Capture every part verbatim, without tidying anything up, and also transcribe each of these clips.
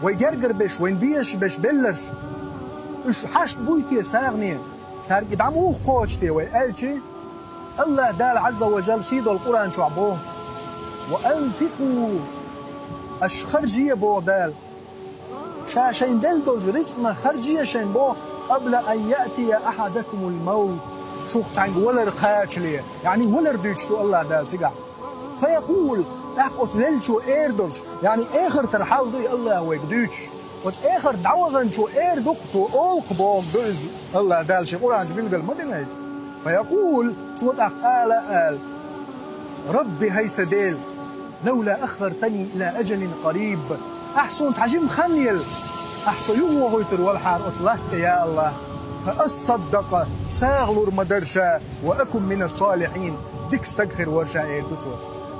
Вай гергара берш, вайна безаш берш белларш, уьш хьашт буй те сагӀане, цаьрга и дӀа муха кхочу те вай аьлча, АллахӀ Дала Ӏазза ва Жалла сийдолу Къуръан чохь боху: «Ва анфикъу», аша харжае боху Дала. Ша шайна делла долчу рицкъанах харжае шайна боху, «къабла ан яътия ахьадакумул мавт», шух цхьаьнга валар кхачале, яъни валар дуьйцуш ду АллахӀ Дала цигахь. «Фаякъул», тӀаккха оцу веллачо эр долуш, яъни эхартара хьал ду и АллахӀа вайга дуьйцуш. Оцу эхарта дӀаваханчо эр ду-кх, цо олу-кх бохург ду иза, АллахӀ Дала шен Къуръан чу билгал ма дина иза. «Фаякъул», цо тӀаккха ала а ала: «Рабби, хӀай сан Дела, лавла аххартани ила ажалин къариб». Ахь суна цхьа жима хан елла, ахь со юхавохуьйтур валахьара оцу латта тӀе, я АллахӀ. «Фа ассаддакъа», сагӀа лур ма дара ша, «ва акун мина салихьин», дика стаг хир вара ша, эр ду цо.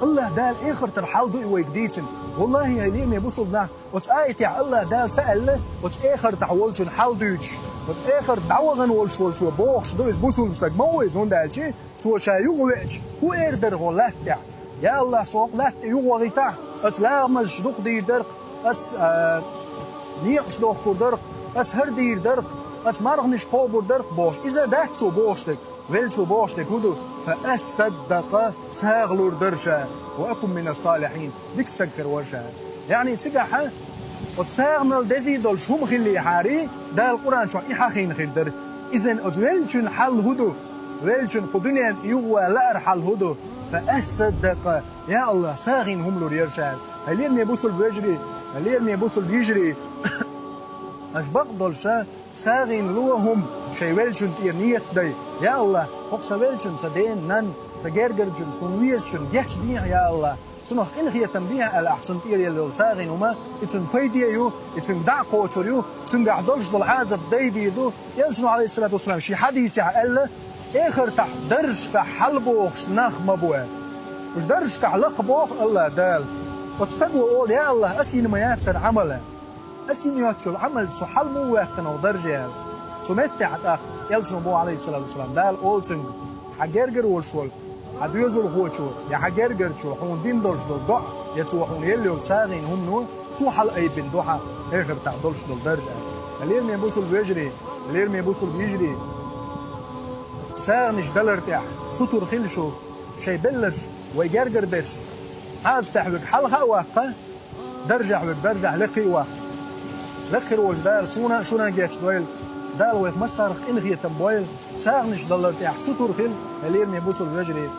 АллахӀ Дала эхартара хьал ду и вайга дийцина. ВаллахӀи, хӀай лераме бусулба нах, оцу аятехь АллахӀ Дала ца аьлла, оцу эхартахь волчун хьал дуьйцуш, оцу эхарта дӀавахана волуш волчо бохуш ду иза, бусулба стаг ма ву иза, хӀунда аьлча цо ша юхавеача, хӀун эр дара гӀо латта тӀехь? «Я АллахӀ, со хӀокху латта тӀе юхавахийтахь, ас лагӀмазаш дукха дийр дара-кх, ас, а, некъаш дохкур дара-кх, ас хӀара дийр дара-кх, ас марханаш кхобур дара-кх», бохуш. Иза дац цо бохуш дерг. Веллачо бохуш дерг хӀун ду? «Фа ассаддакъа», сагӀа лур дара ша, «ва акун мина салихьин», дика стаг хир вара ша. Яъни цигахь оцу сагӀанал дезий долуш хӀума хиллехьарий, Дала Къуръан чохь и хьахийна хир дара. Иза оцу веллачун хьал хӀун ду? Веллачун кху дуьненна юхаван лаар хьал хӀун ду? «Фа ассаддакъа», я АллахӀ, сагӀина хӀума лур яра ша. ХӀай лераме бусулба вежарий, хӀай лераме бусулба йижарий, аша бакъдолуш ша, сагӀина ло хӀума шайн веллачун тӀера нийят дай. Я АллахӀ, хӀокху сан веллачун, сан ден, нанна, сан гергарчун, суна везачун гечдехьа, я АллахӀ. Цунах къинхетам бехьа аьлла, ахь цунна тӀера елла йолу сагӀина хӀума, и цунна пайде ю, и цуьнга дӀа а кхочур ю, цуьнгахь долуш долу Ӏазап дайдийр ду. Элчано, Ӏалайхиссалату вассалам, шен хьадисехь аьлла: «Эхартахь даржашкахь хьалабохуш нах ма бу», – аьлла. Уьш даржашкахь лакхабоху АллахӀ Дала. Оцу стага олу: «Я АллахӀ, ас йина ма яц хӀара Ӏамал». Ас йина йоцучул Ӏамал со хьала муха ваьккхина оха дарже аьлла. Цу меттехь тӀаккха элчано боху, Ӏалайхиссалату вассалам, Дала олу цуьнга: «Хьан гергара волуш волу хьан доьзалхочо я хьан гергарчо хьуна дина долуш долу доӀа, я цо хьуна елла йолу сагӀина хӀумано, цо хьала айбина ду хьан эхартахь долуш долу дарж», – аьлла. Лераме бусулба вежарий, лераме бусулба йижарий, сагӀанаш далар тӀехь сутур хила шу, шайн белларш, вай гергара берш, Ӏазапехь верг хьалха а ваккха, даржехь верг даржехь лекхий а ваккха. Лекха хир волчу Дала суна а, шуна а гечдойла. Дала вайх массарах къинхетам бойла. СагӀанаш далар тӀехь сутур хила, хӀай лераме бусулба вежарий.